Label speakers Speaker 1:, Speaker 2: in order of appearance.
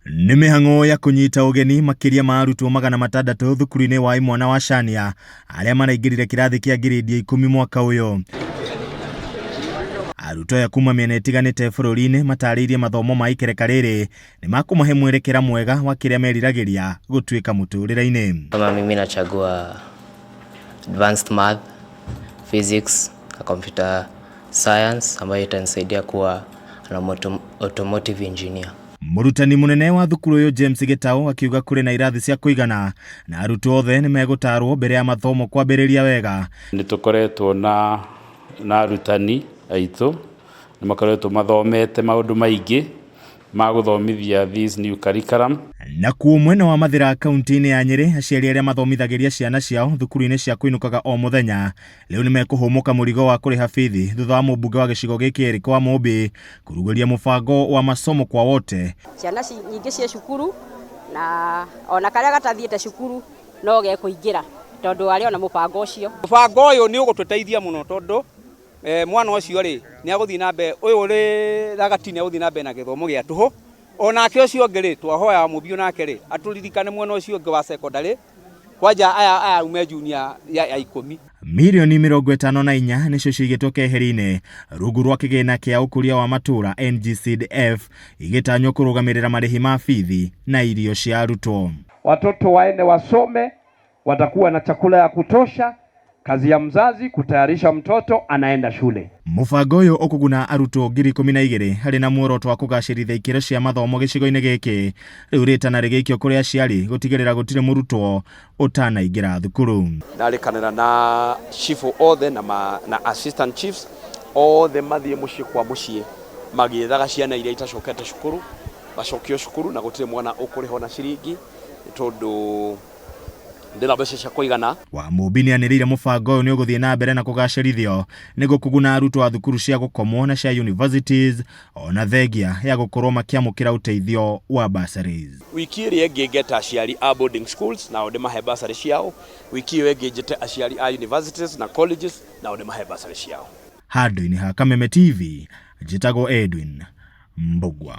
Speaker 1: Nĩ mĩhang'o ya kũnyita ũgeni makĩria ma arutwo 600 thukuru-inĩ wa imwana wa Shania arĩa maraingĩrire kĩrathi kĩa ngirĩndi ya 10 mwaka ũyũ. Arutwo aya kuma mĩena ĩtiganĩte bũrũri-inĩ matarĩirie mathomo ma ikereka rĩrĩ nĩ makũmahe mwerekera mwega wa kĩrĩa meriragĩria gũtuĩka mũtũrĩre-inĩ.
Speaker 2: Kama mimi nachagua advanced math, physics na computer science ambayo itanisaidia kuwa an automotive engineer.
Speaker 1: Mũrutani mũnene wa thukuru ũyũ James Gĩtaũ akiuga kũrĩ na irathi cia kũigana na arutwo othe nĩ megũtarwo mbere ya mathomo kwambĩrĩria wega.
Speaker 3: Nĩ tũkoretwo na arutani aitũ nĩ makoretwo mathomete maũndũ maingĩ ma gũthomithia this new curriculum.
Speaker 1: Nakuo mwena wa Mathĩra kaunti-inĩ ya Nyĩrĩ, aciari arĩa mathomithagĩria ciana ciao thukuru-inĩ cia kũinũkaga o mũthenya rĩu nĩ mekũhũmũka mũrigo wa kũrĩha bithi thutha wa mũmbunge wa gĩcigo gĩkĩ Eric Wamũmbi kũrugũria mũbango wa masomo kwa wote.
Speaker 4: Ciana nyingĩ ciĩ cukuru na ona karĩa gatathiĩte cukuru no gekũingĩra tondũ arĩ ona mũbango ũcio.
Speaker 5: Mũbango ũyũ nĩ ũgũtũteithia mũno tondũ mwana ũcio rĩ nĩ agũthiĩ na mbere, ũyũ ũrĩ thagati nĩ agũthiĩ na mbere na gĩthomo gĩa tũhũ, onake ũcio ũngĩ rĩ twahoya Wamũmbi nake rĩ atũririkane mwena ũcio ũngĩ wa secondary kwanja aya aume junior ya 10.
Speaker 1: Mirioni 54 nĩcio ciigĩtwo keheri-inĩ rungu rwa kĩgĩna kĩa ũkũria wa matũũra NGCDF igĩtanywo kũrũgamĩrĩra marĩhi ma bithi na irio cia arutwo.
Speaker 6: Watoto waende wasome, watakuwa na chakula ya kutosha. Kazi ya mzazi kutayarisha mtoto anaenda shule.
Speaker 1: Mũbango ũyũ ũkũguna arutwo 12,000 harĩ na muoroto wa kũgacĩrithia ikĩro cia mathomo gĩcigo-inĩ gĩkĩ. Rĩu rĩtana rĩgĩikio kũrĩ aciari gũtigĩrĩra gũtirĩ mũrutwo ũtanaingĩra thukuru.
Speaker 7: Ndarĩkanĩra na chief othe na assistant chiefs othe mathiĩ mũciĩ kwa mũciĩ magĩethaga ciana iria itacokete cukuru bacokio cukuru na gũtirĩ mwana ũkũrĩhwo na ciringi tondũ ndĩna mbeca cia kũigana.
Speaker 1: Wamũmbi nĩanĩrĩire mũbango ũyũ nĩ ũgũthiĩ na mbere na kũgacĩrithio nĩguo kũguna arutwo a thukuru cia gũkomwo na cia universities ona thengia ya gũkorwo makĩamũkĩra ũteithio wa bursaries.
Speaker 7: Wiki ĩrĩa ĩngĩ ngeta aciari a boarding schools nao ndĩmahe bursary ciao, wiki ĩyo ĩngĩ njĩte aciari a universities na colleges nao ndĩmahe bursary ciao.
Speaker 1: Handũ-inĩ ha Kameme TV, njĩtagwo Edwin Mbugua.